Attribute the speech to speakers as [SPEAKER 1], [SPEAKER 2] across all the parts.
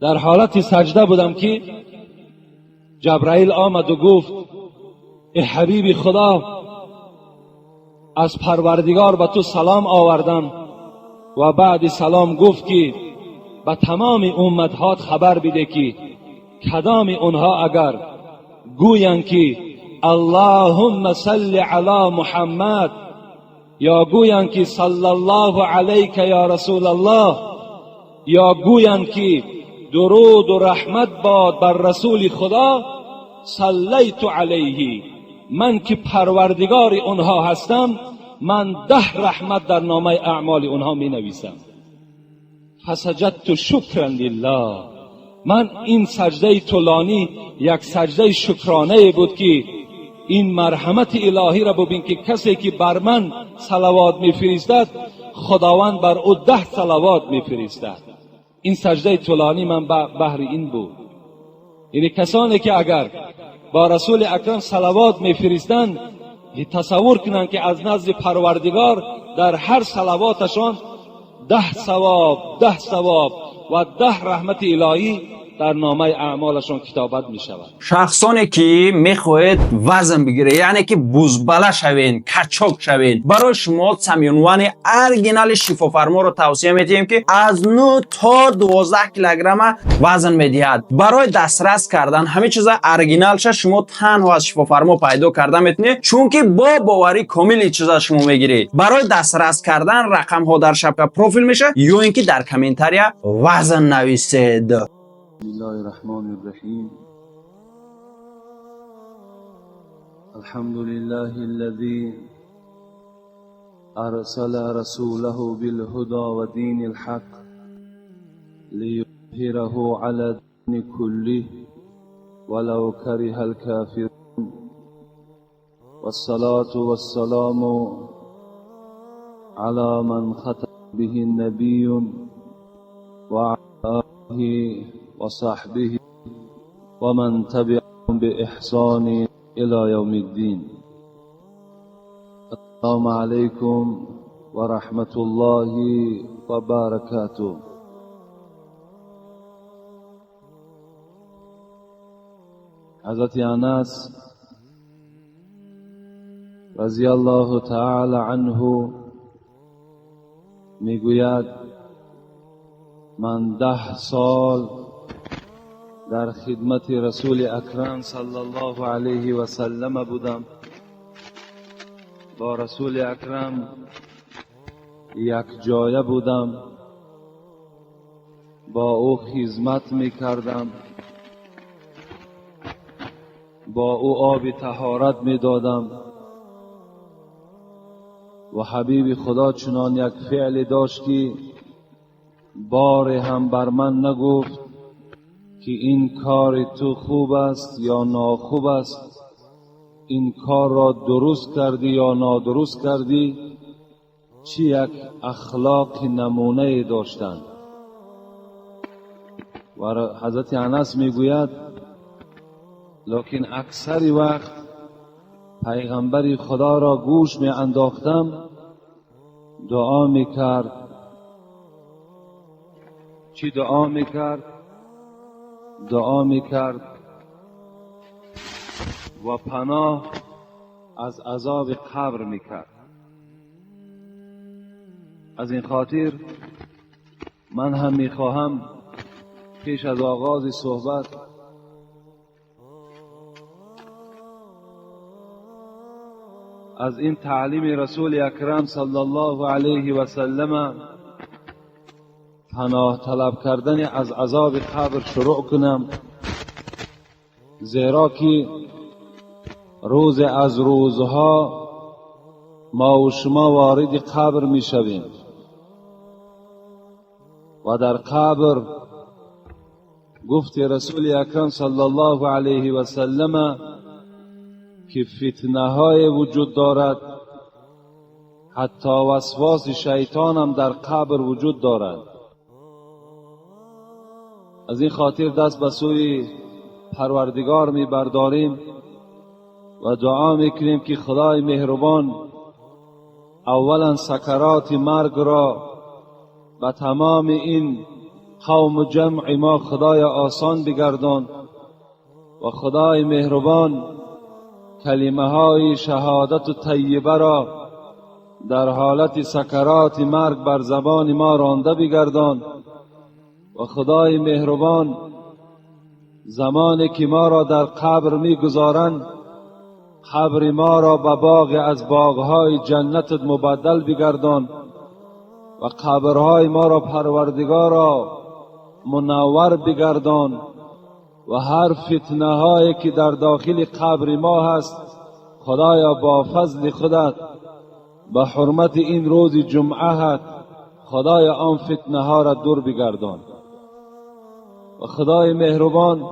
[SPEAKER 1] Дар ҳолати саҷда будам ки Ҷабраил омад ва гуфт: эй ҳабиби Худо, аз Парвардигор ба ту салом овардам. Ва баъди салом гуфт ки ба тамоми умматҳот хабар биде ки кадоми онҳо агар гӯянд ки Аллоҳумма салли ало Муҳаммад ё гӯянд ки саллаллоҳу алайка ё Расулаллоҳ ё гӯянд ки дуруду раҳмат бод бар Расули Худо, саллайту алайҳи, ман ки парвардигори онҳо ҳастам, ман 10 раҳмат дар номаи аъмоли онҳо менависам. Фасаҷадту шукран лиллаҳ. Ман ин саҷдаи тӯлонӣ як саҷдаи шукронае буд ки ин марҳамати илоҳиро бубин ки касе ки бар ман салавот мефиристад, Худованд бар ӯ 10 салавот мефиристад. Ин саҷдаи тӯлонӣ ман баҳри ин буд. Яъне касоне ки агар бо Расули Акрам салавот мефиристанд, тасаввур кунанд ки аз назди Парвардигор дар ҳар салавоташон 10 савоб, 10 савоб ва 10 раҳмати илоҳӣ дар номаи аъмолашон китобат мешавад.
[SPEAKER 2] Шахсоне ки мехоҳед вазн бигиред, яъне ки бузбала шавен, качок шавен, барои шумо самёнвани оригинали шифофарморо тавсия медиҳем, ки аз 9 то 12 килограмма вазн медиҳад. Барои дастрас кардан ҳамин чиза оригиналша шумо танҳо аз шифофармо пайдо карда метавонед, чунки бо боварӣ комили чиза шумо мегиред. Барои дастрас кардан рақамҳо дар шапка профил мешавад ё ин ки дар комментария вазн нависед.
[SPEAKER 1] بسم الله الرحمن الرحيم. الحمد لله الذي أرسل رسوله بالهدى ودين الحق ليظهره على الدين كله ولو كره الكافرون، والصلاة والسلام على من ختم به النبي وعلى آله وصحبه ومن تبعهم بإحسان إلى يوم الدين. السلام عليكم ورحمة الله وبركاته. حضرت انس رضی الله تعالی عنه میگوید من 10 سال در خدمت رسول اکرم صلی الله علیه و سلم بودم. با رسول اکرم یک جایه بودم، با او خدمت میکردم، با او آب طهارت میدادم و حبیب خدا چنان یک فعل داشت که بار هم بر من نگفت که این کار تو خوب است یا ناخوب است، این کار را درست کردی یا نادرست کردی. چی یک اخلاق نمونه داشتند. و حضرت انس میگوید لکن اکثر وقت پیغمبر خدا را گوش می انداختم، دعا میکرد. چی دعا میکرد؟ دعا میکرد و پناه از عذاب قبر میکرد. از این خاطر من هم میخواهم پیش از آغاز صحبت از این تعلیم رسول اکرم صلی الله علیه و سلم پناه طلب کردن از عذاب قبر شروع کنم، زیرا که روز از روزها ما و شما وارد قبر می شویم و در قبر گفت رسول اکرم صلی الله علیه و سلم که فتنه های وجود دارد، حتی وسواس شیطان هم در قبر وجود دارد. از این خاطر دست به سوی پروردگار می برداریم و دعا میکنیم که خدای مهربان اولا سکرات مرگ را به تمام این قوم و جمع ما خدای آسان بگردان و خدای مهربان کلمه های شهادت و طیبه را در حالت سکرات مرگ بر زبان ما رانده بگردان و خدای مهربان زمانی که ما را در قبر میگذارند قبر ما را به باغ از باغهای جنت مبدل بگردان و قبرهای ما را پروردگارا منور بگردان و هر فتنه هایی که در داخل قبر ما هست خدایا با فضل خودت به حرمت این روز جمعه خدایا آن فتنه ها را دور بگردان و خدای مهربان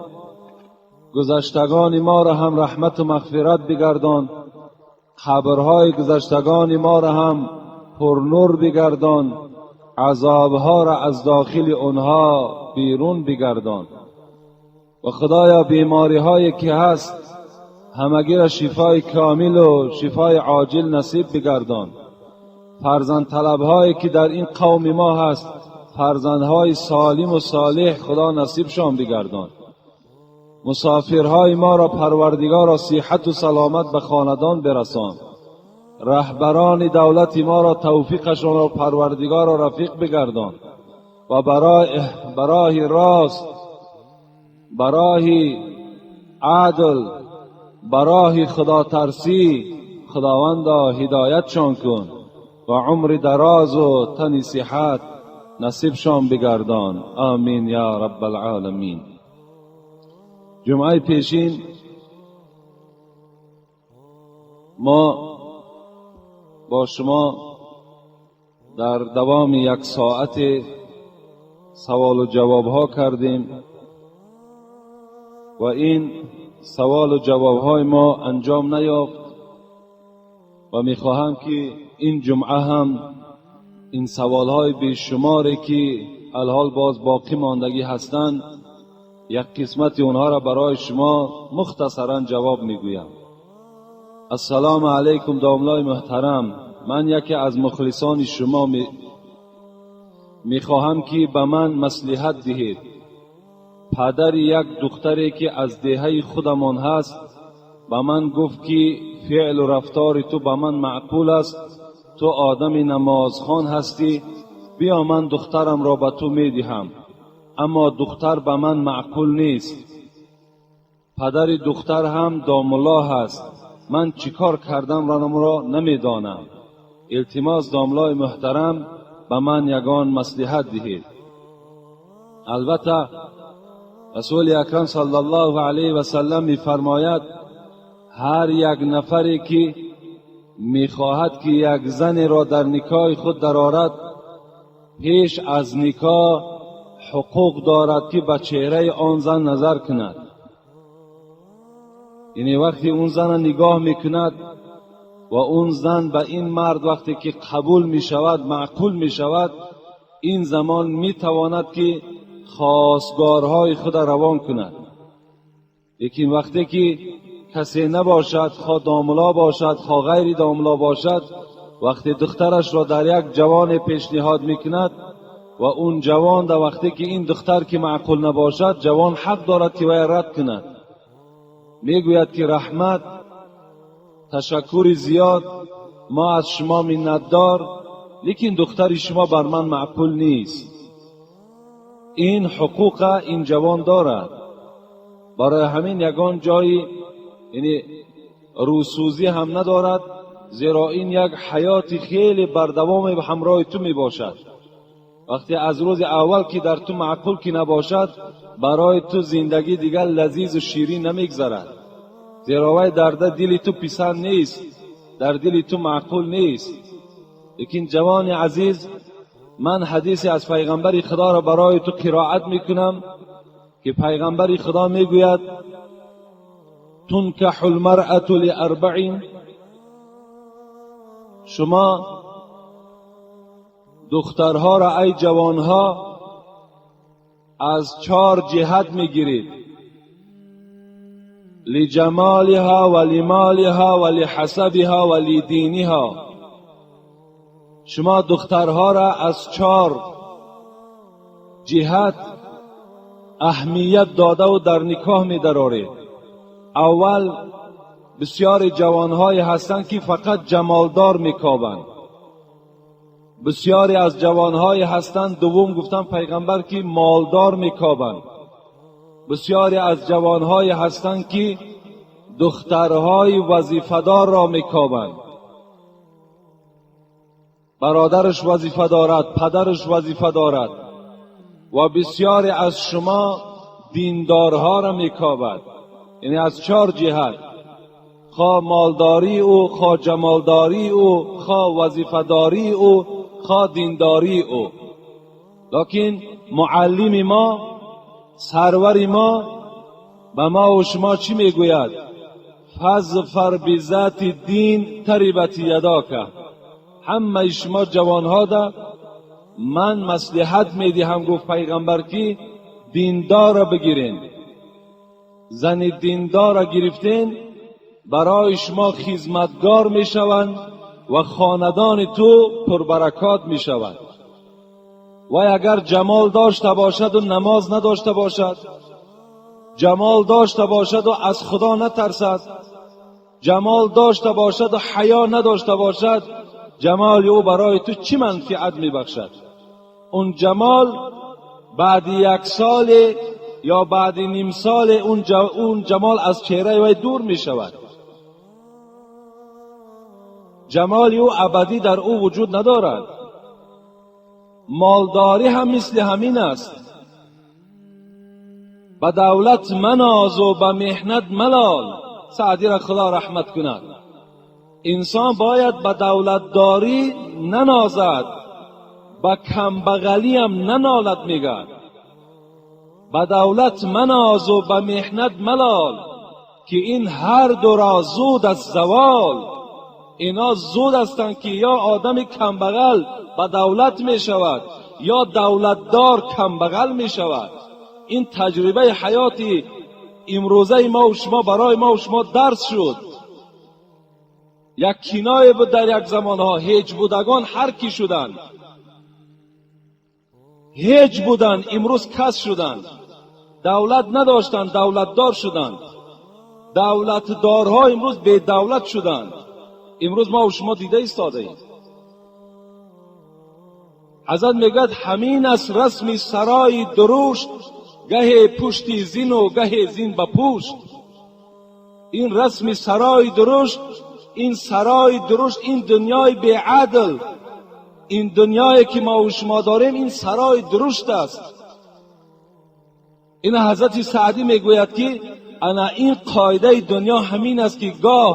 [SPEAKER 1] گذشتگان ما را هم رحمت و مغفرت بگردان، قبرهای گذشتگان ما را هم پرنور بگردان، عذابها را از داخل آنها بیرون بگردان و خدایا بیماری هایی که هست همگی را شفای کامل و شفای عاجل نصیب بگردان. فرزند طلب هایی که در این قوم ما هست فرزندهای سالم و صالح خدا نصیبشان بگردان. مسافرهای ما را پروردگار را صحت و سلامت به خاندان برسان. رهبران دولت ما را توفیقشان را پروردگار را رفیق بگردان و برای راست، برای عدل، برای خدا ترسی خداوندا هدایتشان کن و عمر دراز و تن صحت نصیبشان بگردان. آمین یا رب العالمین. جمعه پیشین ما با شما در دوام یک ساعت سوال و جواب ها کردیم و این سوال و جواب های ما انجام نیافت و میخواهم که این جمعه هم این سوال های بیشماری که الحال باز باقی ماندگی هستند یک قسمت اونها را برای شما مختصرا جواب میگویم. السلام علیکم داملای محترم، من یکی از مخلصان شما میخواهم که به من مصلحت دهید. پدر یک دختری که از دهه خودمان هست به من گفت که فعل و رفتار تو به من معقول است، تو آدم نمازخوان هستی، بیا من دخترم را به تو میدهم، اما دختر به من معقول نیست. پدر دختر هم داملا هست، من چیکار کردم را نمیدانم. التماس داملای محترم به من یگان مصلحت دهید. البته رسول اکرم صلی الله علیه و سلم میفرماید هر یک نفری که میخواهد که یک زن را در نکاح خود درآورد پیش از نکاح حقوق دارد که به چهره آن زن نظر کند. یعنی وقتی اون زن نگاه میکند و اون زن به این مرد وقتی که قبول میشود، معقول میشود، این زمان میتواند که خواستگارهای خود روان کند. لیکن وقتی که کسی نباشد، خواه داملا باشد خواه غیر داملا باشد، وقتی دخترش را در یک جوان پیشنهاد میکند و اون جوان در وقتی که این دختر که معقول نباشد، جوان حق دارد که وی رد کند. میگوید که رحمت، تشکر زیاد، ما از شما منتدار، لیکن دختر شما بر من معقول نیست. این حقوق این جوان دارد. برای همین یگان جایی یعنی روسوزی هم ندارد، زیرا این یک حیات خیلی بردوام به همراه تو می باشد. وقتی از روز اول که در تو معقول که نباشد، برای تو زندگی دیگر لذیذ و شیرین نمیگذرد، زیرا وی در دل تو پسند نیست، در دل تو معقول نیست. لیکن جوان عزیز، من حدیثی از پیغمبر خدا را برای تو قرائت میکنم که پیغمبر خدا میگوید تنکح المرأة لأربع، شما دخترها را ای جوانها از چهار جهت میگیرید: لجمالها و لمالها و لحسبها و لدینها. شما دخترها را از چهار ҷиҳат аҳамият додаву дар никоҳ медароред. Аввал, бисёри ҷавонҳое ҳастанд, ки фақат ҷамолдор мекобанд. Бисёре аз ҷавонҳое ҳастанд, дуввум гуфтан пайғамбар, ки молдор мекобанд. Бисёре аз ҷавонҳое ҳастанд, ки духтарҳои вазифадорро мекобанд. Бародараш вазифа дорад, падараш вазифа дорад. Ва бисёре аз шумо диндорҳоро мекобад. Яъне аз чор ҷиҳат: хоҳ молдории ӯ, хоҳ ҷамолдории ӯ, хоҳ вазифадории ӯ, хоҳ диндории ӯ. Лекин муаллими мо, сарвари мо ба мо ва шумо чӣ мегӯяд? فاظفر بذات الدین تربت یداک. Ҳамаи шумо ҷавонҳо да ман маслиҳат медиҳам, гуфт пайғамбар, ки диндорро бигирен. Зани диндорро гирифтен, барои шумо хизматгор мешаванд ва хонадони ту пурбаракот мешавад. Вай агар ҷамол дошта бошаду намоз надошта бошад, ҷамол дошта бошаду аз Худо натарсад, ҷамол дошта бошаду ҳаё надошта бошад, ҷамоли ӯ барои ту чӣ манфиат мебахшад? Он ҷамол баъди як соле ё баъди ним соле он ҷамол аз чеҳраи вай дур мешавад. Ҷамоли ӯ абадӣ дар ӯ вуҷуд надорад. Молдорӣ ҳам мисли ҳамин аст. Ба давлат манозу, ба меҳнат малол. Саъдиро Худо раҳмат кунад. Инсон бояд ба давлатдорӣ нанозад, ба камбағалиам нанолад. Мегӯяд: ба давлат манозу, ба меҳнат малол, ки ин ҳар дуро зуд аст завол. Ино зуд ҳастанд, ки ё одами камбағал ба давлат мешавад, ё давлатдор камбағал мешавад. Ин таҷрибаи ҳаёти имрӯзаи мову шумо барои мову шумо дарс шуд. Як киное буд дар як замонҳо: ҳеҷ будагон ҳар кӣ шуданд. Ҳеҷ буданд, имрӯз кас шуданд. Давлат надоштанд, давлатдор шуданд. Давлатдорҳо имрӯз бедавлат шуданд. Имрӯз мо шумо дида истодаем. Ҳазрат мегӯяд: ҳамин аст расми сарои дурушт, гаҳе пушти зину гаҳе зин ба пушт. Ин расми сарои дурушт, ин сарои дурушт, ин дунёи беадл, ин дунёе ки мо шумо дорем, ин сарои дурушт аст. Ин ҳазрати Саъдӣ мегӯяд, ки ана ин қоидаи дунё ҳамин аст, ки гоҳ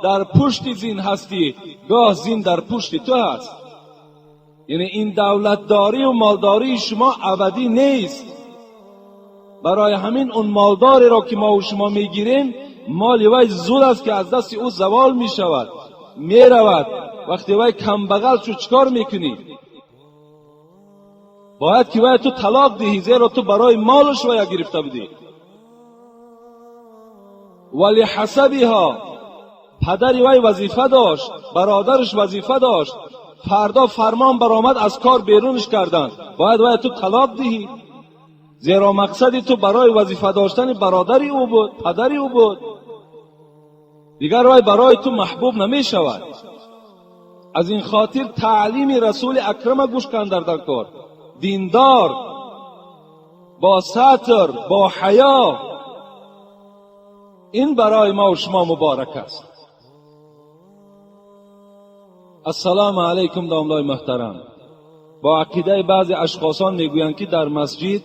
[SPEAKER 1] дар пушти зин ҳастӣ, гоҳ зин дар пушти ту ҳаст. Яъне ин давлатдорию молдории шумо абадӣ нест. Барои ҳамин он молдореро ки мо шумо мегирем, моли вай зуд аст, ки аз дасти ӯ завол мешавад, меравад. Вақте вай камбағал шуд, чӣ кор мекунӣ? Бояд ки вай ту талоқ диҳӣ, зеро ту барои молаш вая гирифта будӣ. ولحسبها. Падари вай вазифа дошт, бародараш вазифа дошт. Фардо фармон баромад, аз кор берунаш карданд, бояд вай ту талоқ диҳӣ, зеро мақсади ту барои вазифа доштани бародари ӯ буд, падари ӯ буд. Дигар вай барои ту маҳбуб намешавад. Аз ин хотир таълими Расули Акрама гӯш кан дар кор: диндор, бо сатр, бо ҳаё. Ин барои мо шумо муборак аст. Ассалому алайкум, домлои муҳтарам. Бо ақидаи баъзе ашхосон мегӯянд, ки дар масҷид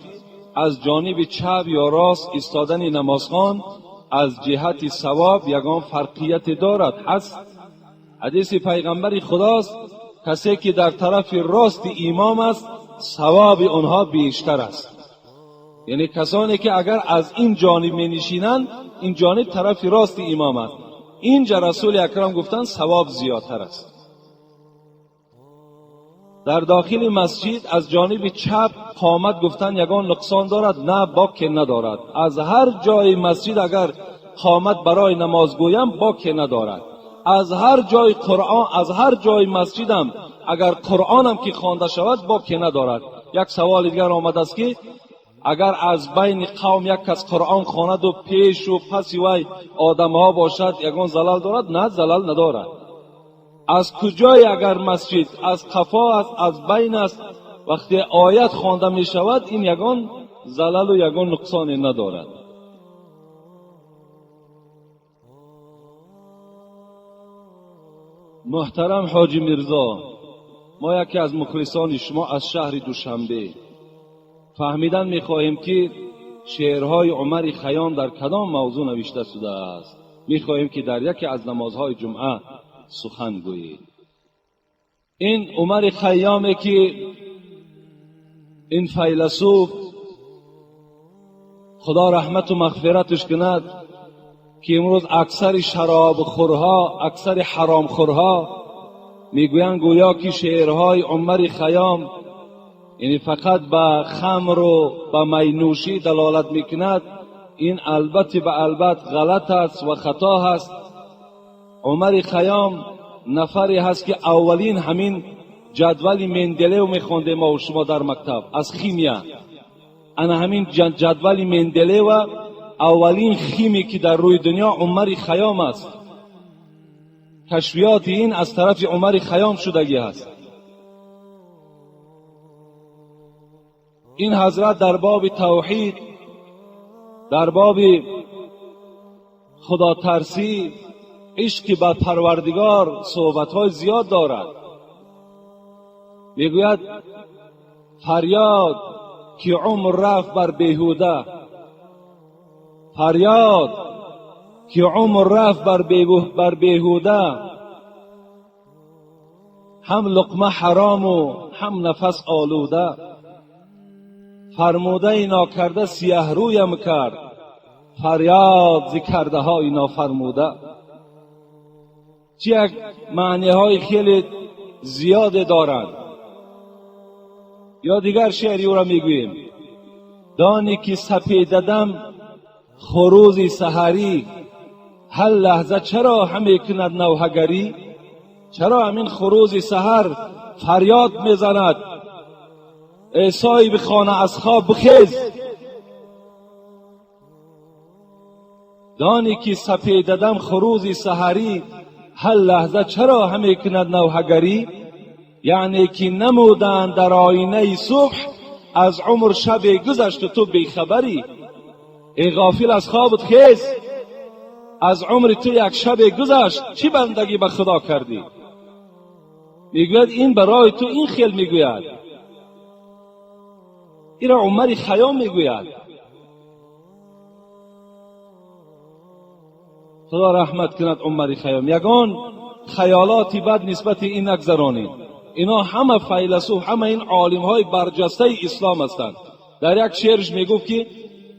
[SPEAKER 1] аз ҷониби чап ё рост истодани намозхон аз ҷиҳати савоб ягон фарқияте дорад? Ҳаст. Ҳадиси пайғамбари Худост: касе ки дар тарафи рости имом аст, савоби онҳо бештар аст. Яъне касоне ки агар аз ин ҷониб менишинанд, ин ҷониб тарафи рости имом аст, инҷа Расули Акрам гуфтанд, савоб зиёдтар аст. Дар дохили масҷид аз ҷониби чап қомат гуфтан ягон нуқсон дорад? На, боке надорад. Аз ҳар ҷои масҷид агар қомат барои намоз гӯям, боке надорад. Аз ҳар ҷои Қуръон, аз ҳар ҷои масҷидам агар Қуръонам ки хонда шавад, боке надорад. Як саволи дигар омадааст, ки агар аз байни қавм як кас Қуръон хонаду пешу паси вай одамҳо бошад, ягон залал дорад? На, залал надорад. Аз куҷое агар масҷид аз қафо аст, аз байн аст, вақте оят хонда мешавад, ин ягон залалу ягон нуқсоне надорад. Муҳтарам Ҳоҷи Мирзо, мо яке аз мухлисони шумо аз шаҳри Душанбе фаҳмидан мехоҳем, ки шеърҳои Умари Хайём дар кадом мавзӯъ навишта шудааст. Мехоҳем, ки дар яке аз намозҳои ҷумъа сухан гӯед. Ин Умари Хайёме, ки ин файласуф, Худо раҳмату мағфираташ кунад, ки имрӯз аксари шаробхӯрҳо, аксари ҳаромхӯрҳо мегӯянд, гӯё ки шеърҳои Умари Хайём яъне фақат ба хамру ба майнӯшӣ далолат мекунад. Ин албатта ба албат ғалат аст ва хато ҳаст. Умари Хайём нафаре ҳаст, ки аввалин ҳамин ҷадвали Менделеев мехондем мо шумо дар мактаб аз химия. Ана ҳамин ҷадвали Менделеева аввалин химики дар рӯи дунё Умари Хайём аст. Кашфиёти ин аз тарафи Умари Хайём шудагӣ ҳаст. Ин ҳазрат дар боби тавҳид, дар боби худотарсӣ, ишқи ба Парвардигор суҳбатҳои зиёд дорад. Мегӯяд: фарёд, ки умр рафт бар беҳуда, фарёд, ки умр рафт бар беҳуда, ҳам луқма ҳарому ҳам нафас олуда, фармудаи нокарда сиёҳрӯям кард, фарёд зи кардаҳои нофармуда. Чӣ як маъниҳои хеле зиёде доранд. Ё дигар шеъри ӯро мегӯем: дони ки сапедадам хурӯзи саҳарӣ, ҳар лаҳза чаро ҳаме кунад навҳагарӣ? Чаро ҳамин хурӯзи саҳар фарёд мезанад: эй соҳиби хона, аз хоб бихез? Дони ки сапедадам хурӯзи саҳарӣ, ҳар лаҳза чаро ҳаме кунад навҳагарӣ? Яъне ки намуданд дар оинаи субҳ, аз умр шабе гузашту ту бехабарӣ. Эй ғофил, аз хобат хез, аз умри ту як шабе гузашт, чӣ бандагӣ ба Худо кардӣ? Мегӯяд, ин барои ту ин хел мегӯяд. Инро Умари Хайём мегӯяд. Худо раҳмат кунад Умари Хайём. Ягон хаёлоти бад нисбати ин нагзаронед. Ино ҳама файласуф, ҳама ин олимҳои барҷастаи ислом ҳастанд. Дар як шеърш мегуфт,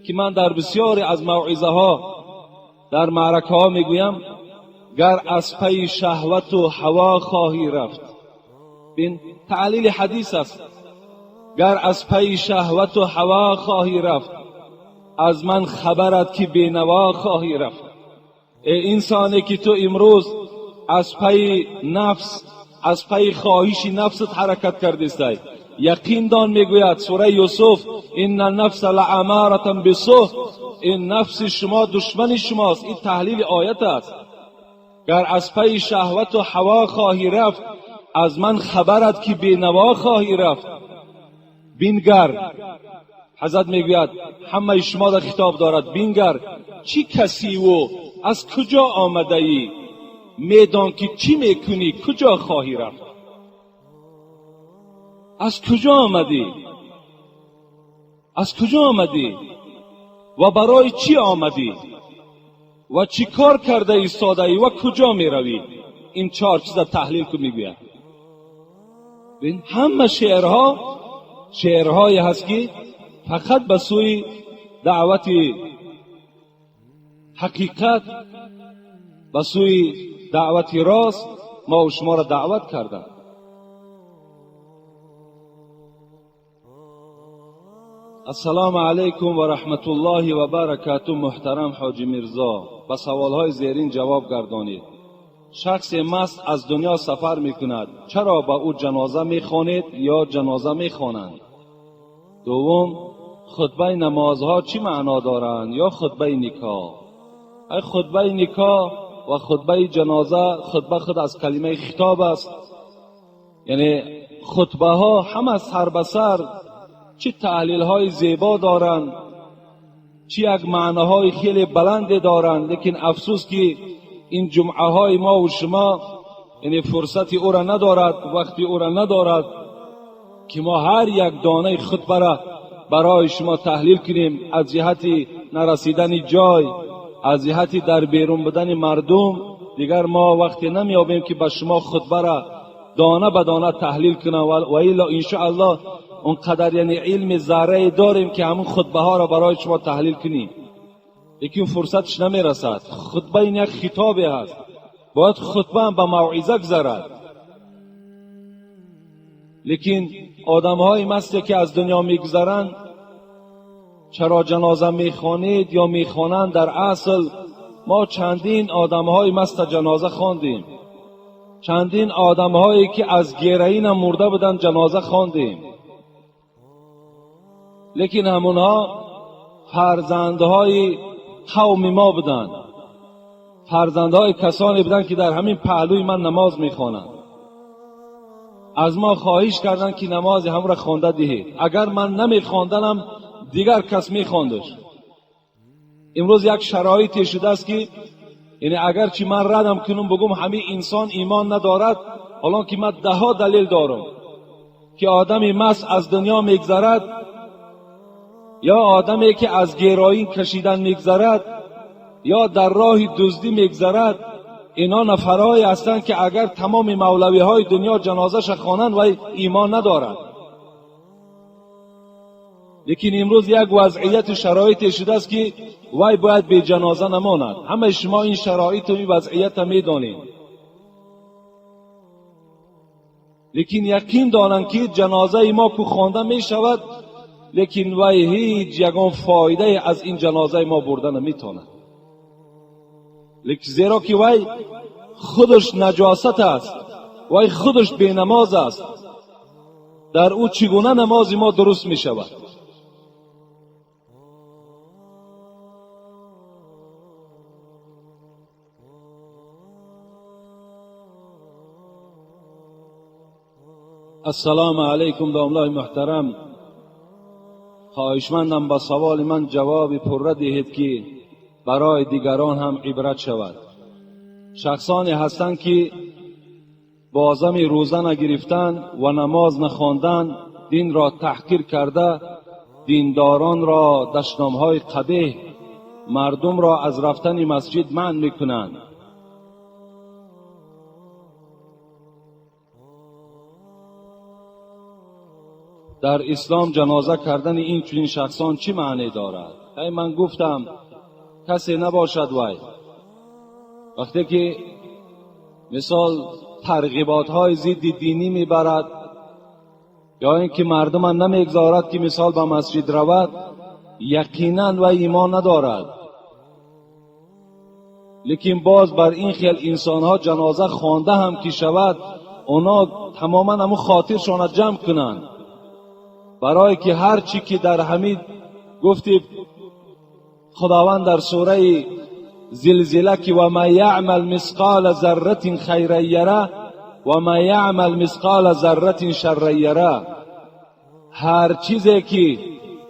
[SPEAKER 1] ки ман дар бисёре аз мавъизаҳо, дар маъракаҳо мегӯям: гар аз пайи шаҳвату ҳаво хоҳӣ рафт, бин, таълили ҳадис аст, гар аз пайи шаҳвату ҳаво хоҳӣ рафт, аз ман хабарат, ки бенаво хоҳӣ рафт. Эй инсоне, ки ту имрӯз аз пайи нафс, аз пайи хоҳиши нафсат ҳаракат кардистай, яқин дон, мегӯяд сураи Юсуф: инна нафса лаамаратан бисӯ, ин нафси шумо душмани шумост. Ин таҳлили оят аст. Гар аз пайи шаҳвату ҳаво хоҳӣ рафт, аз ман хабарат, ки бенаво хоҳӣ рафт. Бингар, ҳазрат мегӯяд, ҳамаи шуморо хитоб дорад: бингар, чӣ касиву аз куҷо омадаӣ, медон, ки чӣ мекунӣ, куҷо хоҳӣ рафт. Аз куҷо омадӣ, аз куҷо омадӣ ва барои чӣ омадӣ ва чӣ кор карда истодаӣ ва куҷо меравӣ? Ин чор чиза таҳлил кун, мегӯяд. Ҳама шеърҳо шеърҳое ҳаст, ки фақат ба сӯи даъвати ҳақиқат, ба сӯи даъвати рост мо шуморо даъват карданд. Ассалому алайкум ва раҳматуллоҳи ва баракату. Муҳтарам Ҳоҷи Мирзо, ба саволҳои зерин ҷавоб гардонед. Шахсе маст аз дунё сафар мекунад, чаро ба ӯ ҷаноза мехонед ё ҷаноза мехонанд? دوم، خطبه نمازها چی معنا دارند یا خطبه نکاح؟ ای خطبه نکاح و خطبه جنازه، خطبه خود از کلمه خطاب است، یعنی خطبه ها همه سر به سر چه تحلیل های زیبا دارند، چه یک معناهای خیلی بلند دارند، لیکن افسوس که این جمعه های ما و شما یعنی فرصت او را ندارد، وقتی او را ندارد که ما هر یک دانه خطبه را برای شما تحلیل کنیم. از جهت نرسیدن جای، از جهت در بیرون بودن مردم، دیگر ما وقتی نمیابیم که به شما خطبه را دانه به دانه تحلیل کنم، و الا انشاءالله اونقدر یعنی علم ذره داریم که همون خطبه ها را برای شما تحلیل کنیم، لیکن فرصتش نمیرسد. خطبه این یک خطابی هست، باید خطبه هم به موعظه گذرد. لیکن آدم های مثل که از دنیا میگذرند، چرا جنازه میخوانید یا میخوانند؟ در اصل ما چندین آدم های مست جنازه خواندیم، چندین آدم هایی که از گرئین مرده بودند جنازه خواندیم، لیکن همونها فرزندهای قوم ما بودند، فرزندهای کسانی بودند که در همین پهلوی من نماز میخوانند. از ما خواهش کردند که نماز هم را خوانده دهید، اگر من نمیخواندنم دیگر کس میخواندش. امروز یک شرایطی شده است که یعنی اگرچه من ردم کنم بگم همه انسان ایمان ندارد، حالا که من ده ها دلیل دارم که آدمی مست از دنیا میگذرد یا آدمی که از گرائین کشیدن میگذرد یا در راه دزدی میگذرد، اینا نفرهایی هستند که اگر تمام مولوی های دنیا جنازه‌ش خوانند و ایمان ندارد. لیکن امروز یک وضعیت شرایط شده است که وای باید به جنازه نماند. همه شما این شرایط و این وضعیت میدانید، لیکن یقین دانند که جنازه ما که خوانده می شود، لیکن وای هیچ یگان فایده از این جنازه ما برده نمیتواند، لیکن زیرا که وای خودش نجاست است، وای خودش بی نماز است، در او چگونه نماز ما درست می شود؟ السلام علیکم داملای محترم، خواهشمندم با سوال من جواب پرده دهید که برای دیگران هم عبرت شود. شخصانی هستند که بازم روزه نگرفتن و نماز نخواندن دین را تحقیر کرده، دینداران را دشنامهای قبیح، مردم را از رفتن مسجد منع میکنند. در اسلام جنازه کردن این چنین شخصان چی معنی دارد؟ ای من گفتم کسی نباشد وای وقتی که مثال ترغیبات های ضد دینی میبرد یا اینکه مردم نمیگذارد که مثال به مسجد رود، یقینا و ایمان ندارد. لیکن باز بر این خیل انسان ها جنازه خوانده هم که شود، اونا تماما همون خاطرشان جمع کنند، برای که هر چی که در همین گفتی خداوند در سوره زلزله که و ما یعمل مثقال ذره خیرا یره و ما یعمل مثقال ذره شرا یره، هر چیزی که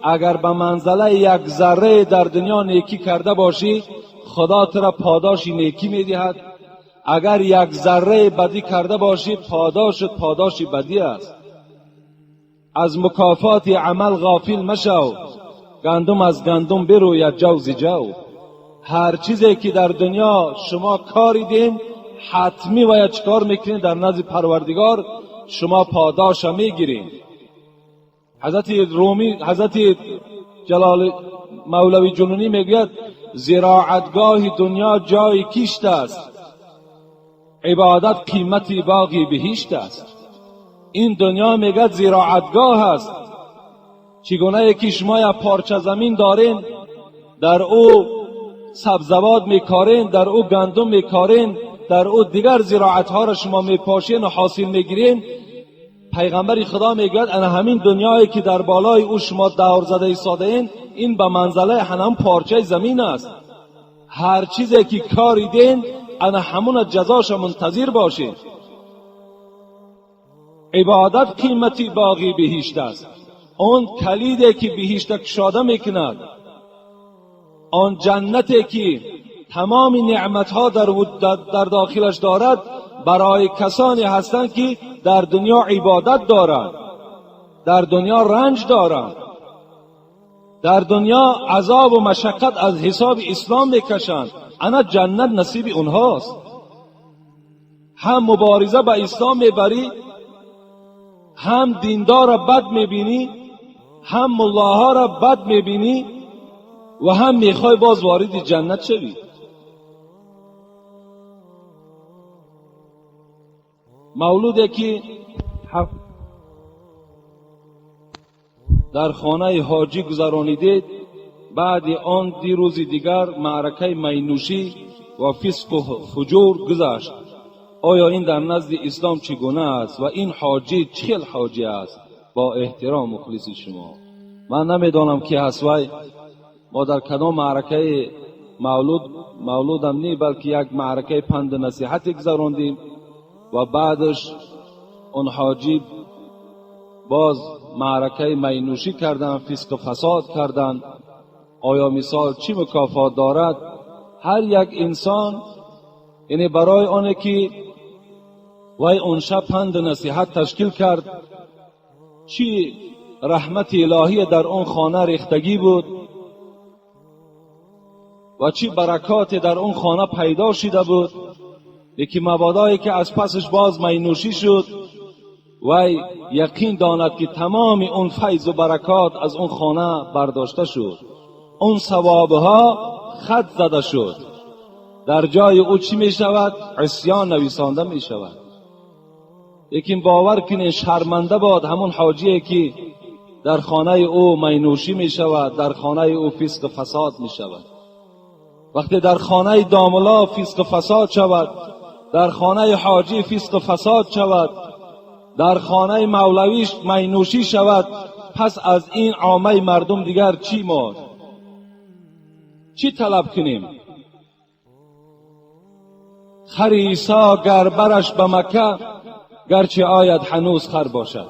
[SPEAKER 1] اگر به منزله یک ذره در دنیا نیکی کرده باشی، خدا تو را پاداش نیکی میدهد. اگر یک ذره بدی کرده باشی، پاداشت پاداش بدی است. از مکافات عمل غافل مشو، گندم از گندم بروید جو ز جو. هر چیزی که در دنیا شما کاریدین، حتمی باید چکار میکنین؟ در نزد پروردگار شما پاداش میگیرین. حضرت رومی، حضرت جلال مولوی جنونی میگوید زراعتگاه دنیا جای کشت است، عبادت قیمت باغی بهشت است. این دنیا میگه زراعتگاه است. چگونه که شما یک پارچه زمین دارین، در او سبزوات میکارین، در او گندم میکارین، در او دیگر زراعت ها را شما میپاشین و حاصل میگیرین، پیغمبر خدا میگوید انا همین دنیایی که در بالای او شما دور زده ایستاده‌این، این به منزله هنم پارچه زمین است. هر چیزی که کاریدین انا همون جزاش منتظر باشین. عبادت قیمتی باقی بهشت است. اون کلیدی که بهشت کشاده میکند، آن جنتی که تمام نعمتها در داخلش دارد، برای کسانی هستند که در دنیا عبادت دارند، در دنیا رنج دارند، در دنیا عذاب و مشقت از حساب اسلام میکشند. انا جنت نصیب اونهاست. هم مبارزه با اسلام میبری، هم دیندار را بد میبینی، هم ملاها را بد میبینی و هم میخوای باز وارد جنت شوی. مولودی که در خانه حاجی گذرانیدید، بعد آن دی روز دیگر معرکه مینوشی و فسق و فجور گذشت. آیا این در نزد اسلام چگونه است و این حاجی چه حاجی است؟ با احترام مخلص شما. من نمیدانم کی هست وای، ما در کدام معرکه مولودم نی، بلکه یک معرکه پند نصیحت گذراندیم و بعدش اون حاجی باز معرکه مینوشی کردن، فسق و فساد کردن. آیا مثال چی مکافات دارد؟ هر یک انسان، یعنی برای آنه که وای اون شب پند نصیحت تشکیل کرد، چی رحمت الهی در اون خانه ریختگی بود و چی برکات در اون خانه پیدا شده بود. یکی مبادایی که از پسش باز مینوشی شد، وی یقین داند که تمام اون فیض و برکات از اون خانه برداشته شد، اون ثوابها خط زده شد. در جای او چی می شود؟ عصیان نویسانده می شود. لیکن باور کنین شرمنده باد همون حاجیه که در خانه او مینوشی می شود، در خانه او فسق و فساد می شود. وقتی در خانه داملا فسق و فساد شود، در خانه حاجی فسق و فساد شود، در خانه مولویش مینوشی شود، پس از این عامه مردم دیگر چی ماند؟ چی طلب کنیم؟ خر عیسی گر برش به مکه، گرچه آید هنوز خر باشد.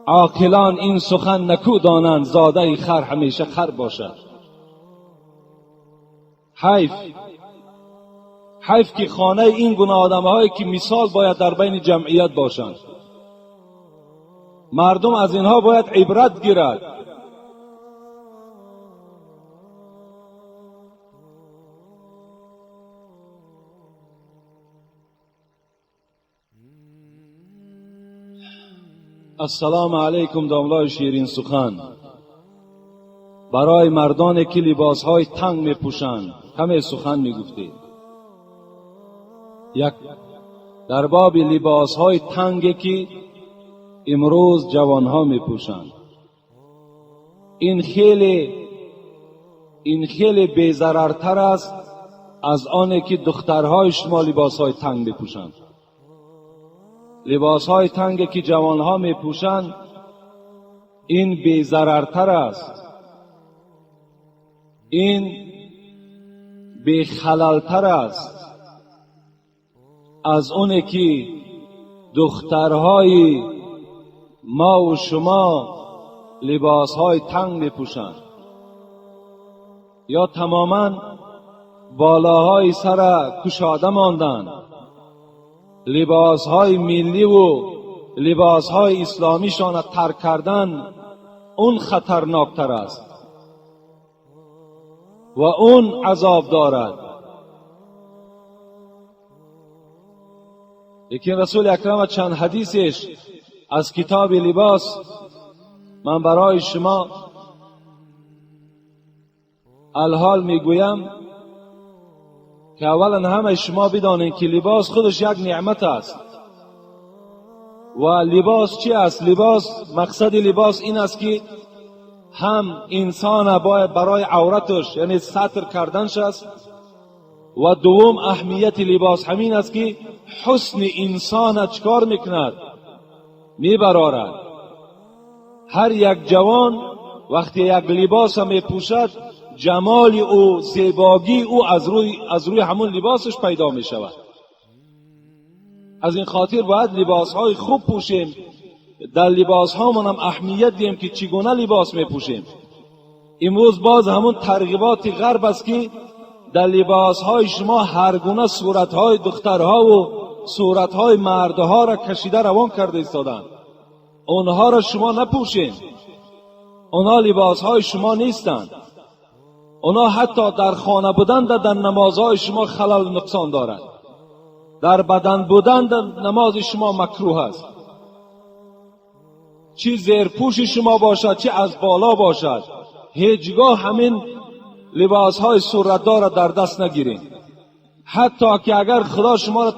[SPEAKER 1] عاقلان این سخن نکو دانند، زاده خر همیشه خر باشد. حیف، حیف که خانه این گونه آدم‌هایی که مثال باید در بین جمعیت باشند، مردم از اینها باید عبرت گیرد. السلام علیکم داملای شیرین سخن. برای مردانی که لباسهای تنگ میپوشند کمی سخن میگفتید. یک، در باب لباسهای تنگی که امروز جوانها میپوشند، این خیلی بی‌ضررتر است از آنی که دخترهای شما لباسهای تنگ میپوشند. لباسهای تنگی که جوانها میپوشند این بی‌ضررتر است، این بی‌خللتر است از اونه که دخترهای ما و شما لباسهای تنگ میپوشند یا تماما بالاهای سر کشاده ماندند. لباسهای ملی و لباسهای اسلامیشان ترک کردن اون خطرناکتر است و اون عذاب دارد. لیکن رسول اکرم چند حدیثش از کتاب لباس من برای شما الحال میگویم که اولا همه شما بدانید که لباس خودش یک نعمت است. و لباس چی است؟ لباس، مقصد لباس این است که هم انسان باید برای عورتش یعنی ستر کردنش است، و دوم اهمیت لباس همین است که حسن انسان چکار میکند؟ Мебарорад. Ҳар як ҷавон вақте як либоса мепӯшад, ҷамоли ӯ, зебогии ӯ аз рӯи ҳамон либосаш пайдо мешавад. Аз ин хотир бояд либосҳои хуб пӯшем, дар либосҳомонам аҳамият диҳем, ки чӣ гуна либос мепӯшем. Имрӯз боз ҳамун тарғиботи ғарб аст, ки дар либосҳои шумо ҳар гуна суратҳои духтарҳову суратҳои мардҳоро кашида равон карда истоданд. Онҳоро шумо напӯшед, онҳо либосҳои шумо нестанд. Онҳо ҳатто дар хона будан дар намозҳои шумо халал нуқсон дорад, дар бадан будан дар намози шумо макрӯҳ аст. Чӣ зерпӯши шумо бошад, чӣ аз боло бошад, ҳеҷгоҳ ҳамин либосҳои суратдорро дар даст нагиред. Ҳатто ки агар Худо шуморо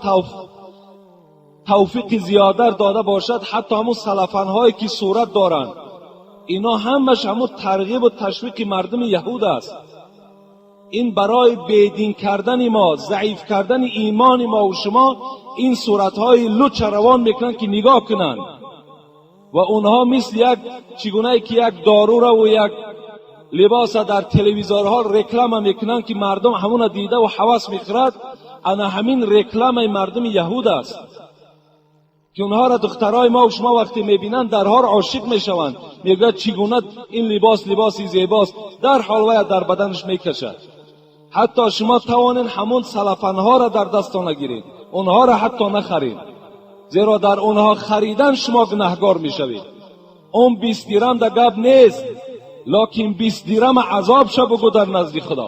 [SPEAKER 1] тавфиқи зиёдар дода бошад, ҳатто ҳамун салафанҳое ки сурат доранд, ино ҳамаш ҳамун тарғибу ташвиқи мардуми яҳуд аст. Ин барои бедин кардани мо, заиф кардани имони мо ва шумо ин суратҳои луча равон мекунанд, ки нигоҳ кунанд. Ва онҳо мисли як чӣ гунае ки як доруру як либоса дар телевизорҳо реклама мекунанд, ки мардум ҳамуна дидаву ҳавас мехӯрад, ана ҳамин рекламаи мардуми яҳуд аст, ки онҳоро духтарои мо шумо вақте мебинанд, дарҳол ошиқ мешаванд. Мегӯяд, чӣ гуна ин либос либоси зебост, дарҳол вая дар баданаш мекашад. Ҳатто шумо тавонед, ҳамун салафанҳоро дар дастон нагиред, онҳоро ҳатто нахаред, зеро дар онҳо харидан шумо гунаҳгор мешавед. Он 20 дирам да гап нест, локин 20 дирама азоб ша бугӯ дар назди Худо.